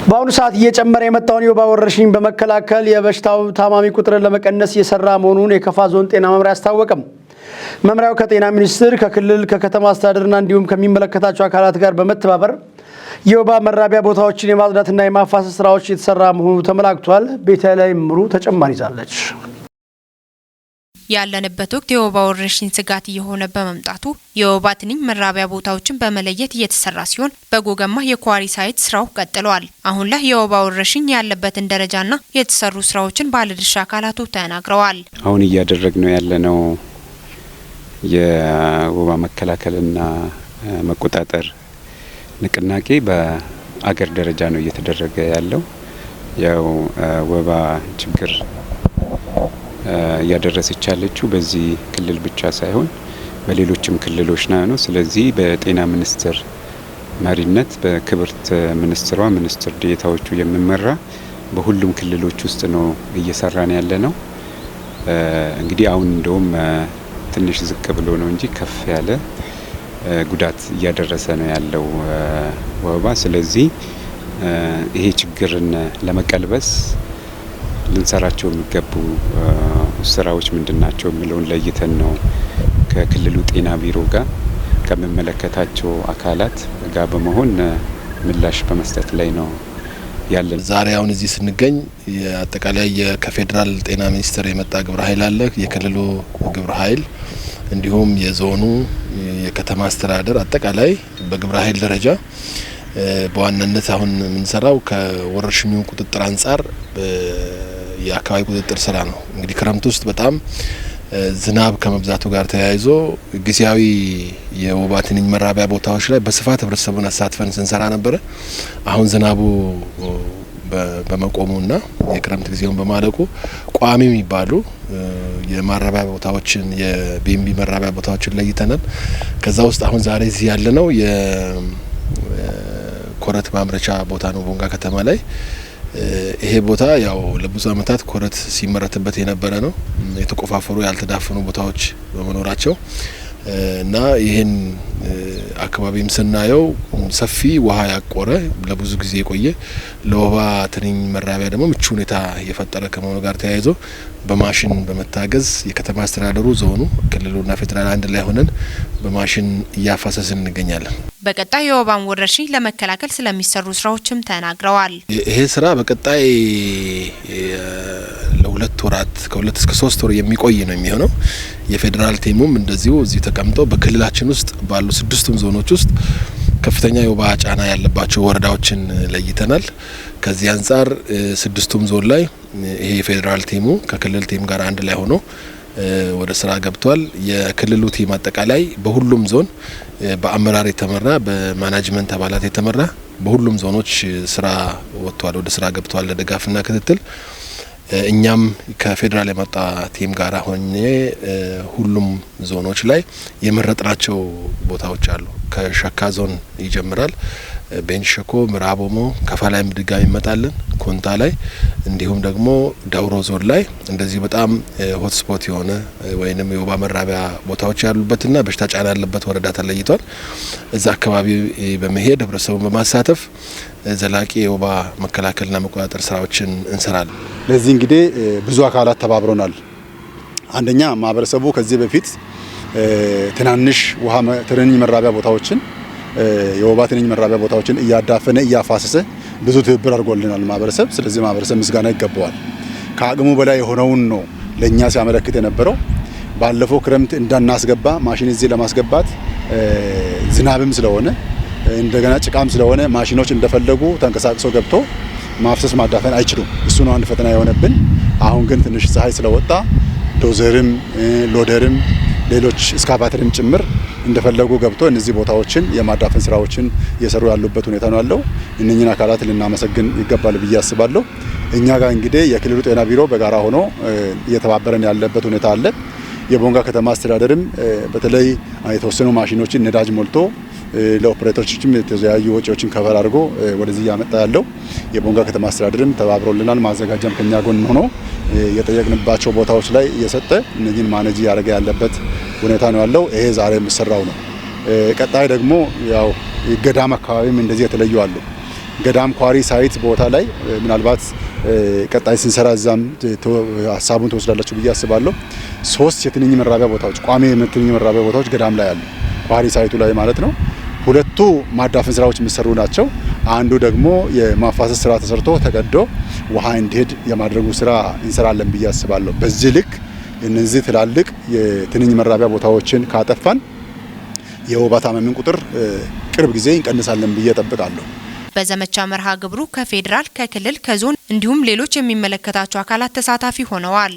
በአሁኑ ሰዓት እየጨመረ የመጣውን የወባ ወረርሽኝ በመከላከል የበሽታው ታማሚ ቁጥርን ለመቀነስ እየሰራ መሆኑን የከፋ ዞን ጤና መምሪያ አስታወቀም። መምሪያው ከጤና ሚኒስቴር፣ ከክልል፣ ከከተማ አስተዳደርና እንዲሁም ከሚመለከታቸው አካላት ጋር በመተባበር የወባ መራቢያ ቦታዎችን የማጽዳትና የማፋሰስ ስራዎች እየተሰራ መሆኑ ተመላክቷል። ቤተልሔም ምሩ ተጨማሪ ይዛለች። ያለንበት ወቅት የወባ ወረርሽኝ ስጋት እየሆነ በመምጣቱ የወባ ትንኝ መራቢያ ቦታዎችን በመለየት እየተሰራ ሲሆን፣ በጎገማ የኳሪ site ስራው ቀጥሏል። አሁን ላይ የወባ ወረርሽኝ ያለበትን ደረጃና የተሰሩ ስራዎችን ባለድርሻ አካላቱ ተናግረዋል። አሁን እያደረግነው ያለነው የወባ መከላከልና መቆጣጠር ንቅናቄ በአገር ደረጃ ነው እየተደረገ ያለው። ያው ወባ ችግር እያደረሰች ያለችው በዚህ ክልል ብቻ ሳይሆን በሌሎችም ክልሎች ነው። ስለዚህ በጤና ሚኒስቴር መሪነት በክብርት ሚኒስትሯ፣ ሚኒስትር ዴኤታዎቹ የሚመራ በሁሉም ክልሎች ውስጥ ነው እየሰራን ያለ ነው። እንግዲህ አሁን እንደውም ትንሽ ዝቅ ብሎ ነው እንጂ ከፍ ያለ ጉዳት እያደረሰ ነው ያለው ወባ። ስለዚህ ይሄ ችግርን ለመቀልበስ ልንሰራቸው የሚገቡ ስራዎች ምንድን ናቸው የሚለውን ለይተን ነው ከክልሉ ጤና ቢሮ ጋር፣ ከሚመለከታቸው አካላት ጋር በመሆን ምላሽ በመስጠት ላይ ነው ያለን። ዛሬ አሁን እዚህ ስንገኝ አጠቃላይ ከፌዴራል ጤና ሚኒስቴር የመጣ ግብረ ኃይል አለ፣ የክልሉ ግብረ ኃይል፣ እንዲሁም የዞኑ፣ የከተማ አስተዳደር፣ አጠቃላይ በግብረ ኃይል ደረጃ በዋናነት አሁን የምንሰራው ከወረርሽኙ ቁጥጥር አንጻር የአካባቢ ቁጥጥር ስራ ነው። እንግዲህ ክረምት ውስጥ በጣም ዝናብ ከመብዛቱ ጋር ተያይዞ ጊዜያዊ የወባ ትንኝ መራቢያ ቦታዎች ላይ በስፋት ህብረተሰቡን አሳትፈን ስንሰራ ነበረ። አሁን ዝናቡ በመቆሙና የክረምት ጊዜውን በማለቁ ቋሚ የሚባሉ የማራቢያ ቦታዎችን፣ የቢምቢ መራቢያ ቦታዎችን ለይተናል። ከዛ ውስጥ አሁን ዛሬ እዚህ ያለነው የኮረት ማምረቻ ቦታ ነው፣ ቦንጋ ከተማ ላይ። ይሄ ቦታ ያው ለብዙ ዓመታት ኮረት ሲመረትበት የነበረ ነው። የተቆፋፈሩ ያልተዳፈኑ ቦታዎች በመኖራቸው እና ይህን አካባቢም ስናየው ሰፊ ውሃ ያቆረ፣ ለብዙ ጊዜ የቆየ፣ ለወባ ትንኝ መራቢያ ደግሞ ምቹ ሁኔታ እየፈጠረ ከመሆኑ ጋር ተያይዞ በማሽን በመታገዝ የከተማ አስተዳደሩ፣ ዞኑ፣ ክልሉና ፌዴራል አንድ ላይ ሆነን በማሽን እያፋሰስን እንገኛለን። በቀጣይ የወባን ወረርሽኝ ለመከላከል ስለሚሰሩ ስራዎችም ተናግረዋል። ይሄ ስራ በቀጣይ ለ2 ወራት፣ ከ2 እስከ 3 ወር የሚቆይ ነው የሚሆነው። የፌዴራል team ኡም እንደዚሁ እዚሁ ተቀምጦ በክልላችን ውስጥ ባሉ ስድስቱም ዞኖች ውስጥ ከፍተኛ የወባ ጫና ያለባቸው ወረዳዎችን ለይተናል። ከዚህ አንጻር ስድስቱም ዞን ላይ ይሄ የፌዴራል team ኡ ከክልል team ጋር አንድ ላይ ሆኖ ወደ ስራ ገብቷል። የክልሉ team አጠቃላይ በሁሉም ዞን በአመራር የተመራ፣ በ management አባላት የተመራ በሁሉም ዞኖች ስራ ወጥቷል፣ ወደ ስራ ገብቷል ለድጋፍና ክትትል። እኛም ከፌዴራል የመጣ team ጋር ሆኜ ሁሉም ዞኖች ላይ የመረጥናቸው ቦታዎች አሉ። ከሸካ ዞን ይጀምራል። ቤንች ሸኮ፣ ምዕራብ ኦሞ፣ ከፋ ላይም ድጋሚ ይመጣለን፣ ኮንታ ላይ፣ እንዲሁም ደግሞ ዳውሮ ዞን ላይ እንደዚህ በጣም hot spot የሆነ ወይንም የወባ መራቢያ ቦታዎች ያሉበትና በሽታ ጫና ያለበት ወረዳ ተለይቷል። እዛ አካባቢ በመሄድ ህብረተሰቡን በማሳተፍ ዘላቂ የወባ መከላከልና መቆጣጠር ስራዎችን እንሰራለን። ለዚህ እንግዲህ ብዙ አካላት ተባብረናል። አንደኛ ማህበረሰቡ ከዚህ በፊት ትናንሽ ውሃ ትንኝ መራቢያ ቦታዎችን፣ የወባ ትንኝ መራቢያ ቦታዎችን እያዳፈነ፣ እያፋሰሰ ብዙ ትብብር አድርጎልናል ማህበረሰብ። ስለዚህ ማህበረሰብ ምስጋና ይገባዋል። ከአቅሙ በላይ የሆነውን ነው ለእኛ ሲያመለክት የነበረው። ባለፈው ክረምት እንዳናስገባ፣ ማሽን እዚህ ለማስገባት ዝናብም ስለሆነ፣ እንደገና ጭቃም ስለሆነ ማሽኖች እንደፈለጉ ተንቀሳቅሶ ገብቶ ማፍሰስ ማዳፈን አይችሉም። እሱ ነው አንድ ፈተና የሆነብን። አሁን ግን ትንሽ ፀሐይ ስለወጣ ዶዘርም፣ loader ም፣ ሌሎች እስካቫተርም ጭምር እንደፈለጉ ገብቶ እነዚህ ቦታዎችን የማዳፈን ስራዎችን እየሰሩ ያሉበት ሁኔታ ነው ያለው። እነኝን አካላት ልናመሰግን ይገባል ብዬ አስባለሁ። እኛ ጋር እንግዲህ የክልሉ ጤና ቢሮ በጋራ ሆኖ እየተባበረን ያለበት ሁኔታ አለ። የቦንጋ ከተማ አስተዳደርም በተለይ የተወሰኑ ማሽኖችን ነዳጅ ሞልቶ ለኦፕሬተሮችም የተለያዩ ወጪዎችን cover አድርጎ ወደዚህ እያመጣ ያለው የቦንጋ ከተማ አስተዳደርም ተባብሮልናል። ማዘጋጃም ከኛ ጎን ሆኖ የጠየቅንባቸው ቦታዎች ላይ እየሰጠ እነዚህን manage እያደረገ ያለበት ሁኔታ ነው ያለው። ይሄ ዛሬ የሚሰራው ነው። ቀጣይ ደግሞ ያው ገዳም አካባቢም እንደዚህ የተለዩ አሉ። ገዳም quarry site ቦታ ላይ ምናልባት ቀጣይ ስንሰራ እዛም ሀሳቡን ትወስዳላችሁ ብዬ አስባለሁ። 3 የትንኝ መራቢያ ቦታዎች፣ ቋሚ የትንኝ መራቢያ ቦታዎች ገዳም ላይ አሉ፣ quarry site ኡ ላይ ማለት ነው። 2ቱ ማዳፈን ስራዎች የሚሰሩ ናቸው። አንዱ ደግሞ የማፋሰስ ስራ ተሰርቶ ተቀዶ ውሃ እንዲሄድ የማድረጉ ስራ እንሰራለን ብዬ አስባለሁ። በዚህ ልክ እነዚህ ትላልቅ የትንኝ መራቢያ ቦታዎችን ካጠፋን የወባ ታማሚን ቁጥር ቅርብ ጊዜ እንቀንሳለን ብዬ እጠብቃለሁ። በዘመቻ መርሃ ግብሩ ከፌዴራል፣ ከክልል፣ ከዞን እንዲሁም ሌሎች የሚመለከታቸው አካላት ተሳታፊ ሆነዋል።